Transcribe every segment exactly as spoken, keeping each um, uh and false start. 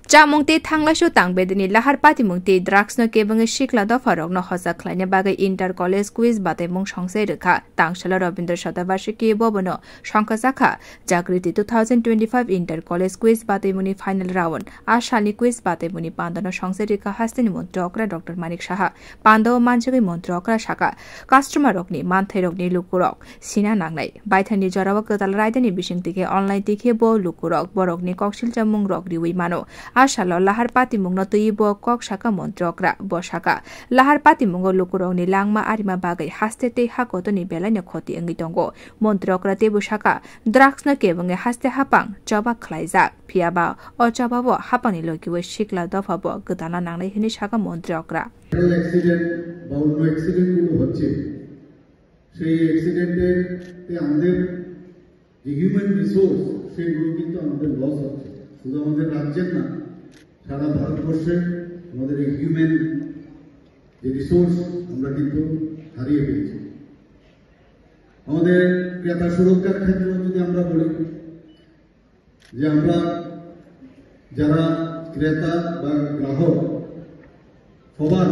Chamung tei thanglaisu tang bedini lahar patimung tei drugs no kebengwi sikla dopha rokno hojak khlaina bagwi inter college quiz bataimung songse rwkha. Tangsalo Rabindra Shatabarshiki bobono songkha jakha. Jagriti two thousand twenty-five inter college quiz bataimungni final round. A salni quiz bataimungni pandano songse rwkha hasteni montri okra Doctor Manik Saha. Pandao manjagwi montri okra saka, customer rokni manthai rokni lukurok sina nangnai. Baithangni jorao kwtal raidani bising tikhe online tikhe bo lukurok borokni koksil chamung rok riwi mano. A salo lahar patimungno twiwi bo kok saka montri okra. Bo saka, lahar patimungo lukurokni langma arima bagwi haste tei ha kotorni belaino khoti wngwi tongo. Montri okra teibo saka, drugs no kebengwi haste hapang choba khlaijak. Phiyaba o chobao hapangni logiwi sikla dophabo gwdalna nangnai hwnwi saka montri okra. Fatal accident বা অন্য অ্যাক্সিডেন্টগুলো হচ্ছে, সেই অ্যাক্সিডেন্টে আমাদের যে human resource, সেগুলো কিন্তু আমাদের লস হচ্ছে। শুধু আমাদের রাজ্যের না, সারা ভারতবর্ষে আমাদের এই হিউম্যান যে রিসোর্স, আমরা কিন্তু হারিয়ে ফেলছি। আমাদের ক্রেতা সুরক্ষার ক্ষেত্রেও যদি আমরা বলি, যে আমরা যারা ক্রেতা বা গ্রাহক, সবার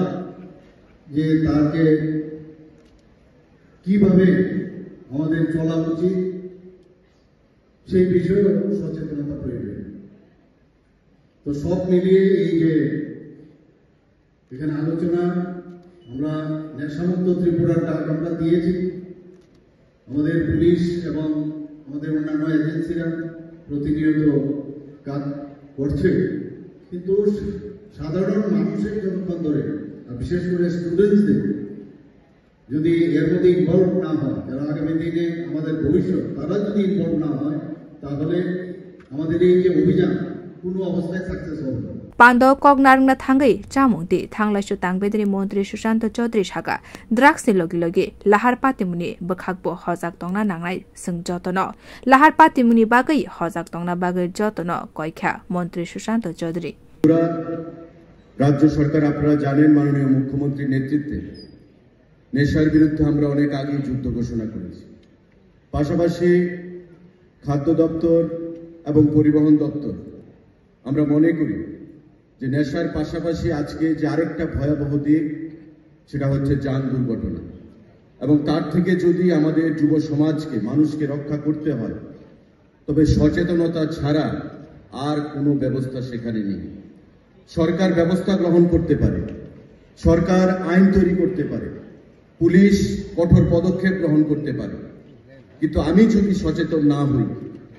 যে তাকে কিভাবে আমাদের চলা উচিত, সেই বিষয়েও সচেতনতা প্রয়োজন। তো সব মিলিয়ে এই যে এখানে আলোচনা, আমরা নেশামুক্ত ত্রিপুরার ডাক আমরা দিয়েছি। আমাদের পুলিশ এবং আমাদের অন্যান্য এজেন্সিরা প্রতিনিয়ত কাজ করছে, কিন্তু সাধারণ মানুষের যতক্ষণ ধরে, আর বিশেষ করে স্টুডেন্টসদের যদি এর মধ্যে ইনভলভ না হয়, যারা আগামী দিনে আমাদের ভবিষ্যৎ, তারা যদি ইনভলভ না হয়, তাহলে আমাদের এই যে অভিযান কোনো অবস্থায় সাকসেস হবে না। Pando kok narwkna thangwi chamung tei thanglaisu tang bedini montri Sushanta Chaudhary saka, drugs ni logi logi lahar patimungni bwkhakbo hojak tongna nangnai chwng jotono. Lahar patimungni bagwi hojak tongna bagwi jotono koikha montri Sushanta Chaudhary. Tripura রাজ্য সরকার, আপনারা জানেন, মাননীয় মুখ্যমন্ত্রীর নেতৃত্বে নেশার বিরুদ্ধে আমরা অনেক আগেই যুদ্ধ ঘোষণা করেছি। পাশাপাশি খাদ্য দপ্তর এবং পরিবহন দপ্তর, আমরা মনে করি যে নেশার পাশাপাশি আজকে যে আরেকটা ভয়াবহ দিক, সেটা হচ্ছে যান দুর্ঘটনা। এবং তার থেকে যদি আমাদের যুব সমাজকে, মানুষকে রক্ষা করতে হয়, তবে সচেতনতা ছাড়া আর কোনো ব্যবস্থা সেখানে নেই। সরকার ব্যবস্থা গ্রহণ করতে পারে, সরকার আইন তৈরি করতে পারে, পুলিশ কঠোর পদক্ষেপ গ্রহণ করতে পারে, কিন্তু আমি যদি সচেতন না হই,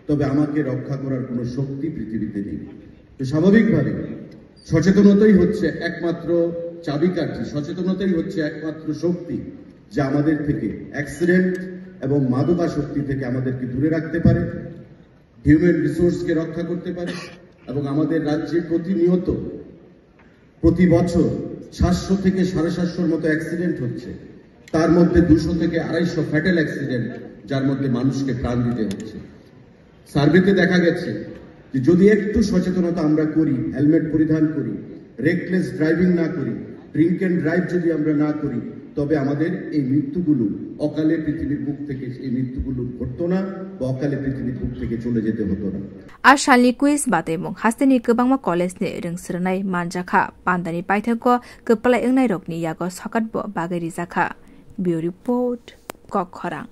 তবে আমাকে রক্ষা করার কোনো শক্তি পৃথিবীতে নেই। তো স্বাভাবিকভাবে সচেতনতাই হচ্ছে একমাত্র চাবিকাঠি, সচেতনতাই হচ্ছে একমাত্র শক্তি, যা আমাদের থেকে অ্যাক্সিডেন্ট এবং মাদকাসক্তি থেকে আমাদেরকে দূরে রাখতে পারে, হিউম্যান রিসোর্সকে রক্ষা করতে পারে। এবং আমাদের রাজ্যে প্রতিনিয়ত, প্রতি বছর সাতশো থেকে সাড়ে সাতশোর মতো অ্যাক্সিডেন্ট হচ্ছে, তার মধ্যে দুশো থেকে আড়াইশো ফ্যাটাল অ্যাক্সিডেন্ট, যার মধ্যে মানুষকে প্রাণ দিতে হচ্ছে। সার্ভেতে দেখা গেছে যে যদি একটু সচেতনতা আমরা করি, হেলমেট পরিধান করি, রেকলেস ড্রাইভিং না করি, ড্রিঙ্ক অ্যান্ড ড্রাইভ যদি আমরা না করি, তবে আমাদের এই মৃত্যুগুলো অকালে পৃথিবীর বুক থেকে, এই মৃত্যুগুলো ঘটতো না বা অকালে পৃথিবীর বুক থেকে চলে যেতে হতো না। A salni quiz bataimung hasteni kwbangma college ni rwngsrwnai manjakha, pandani paithago kwplai wngnairokni yago sokatbo bagwi rijakha. Bureau Report, Kok Khorang.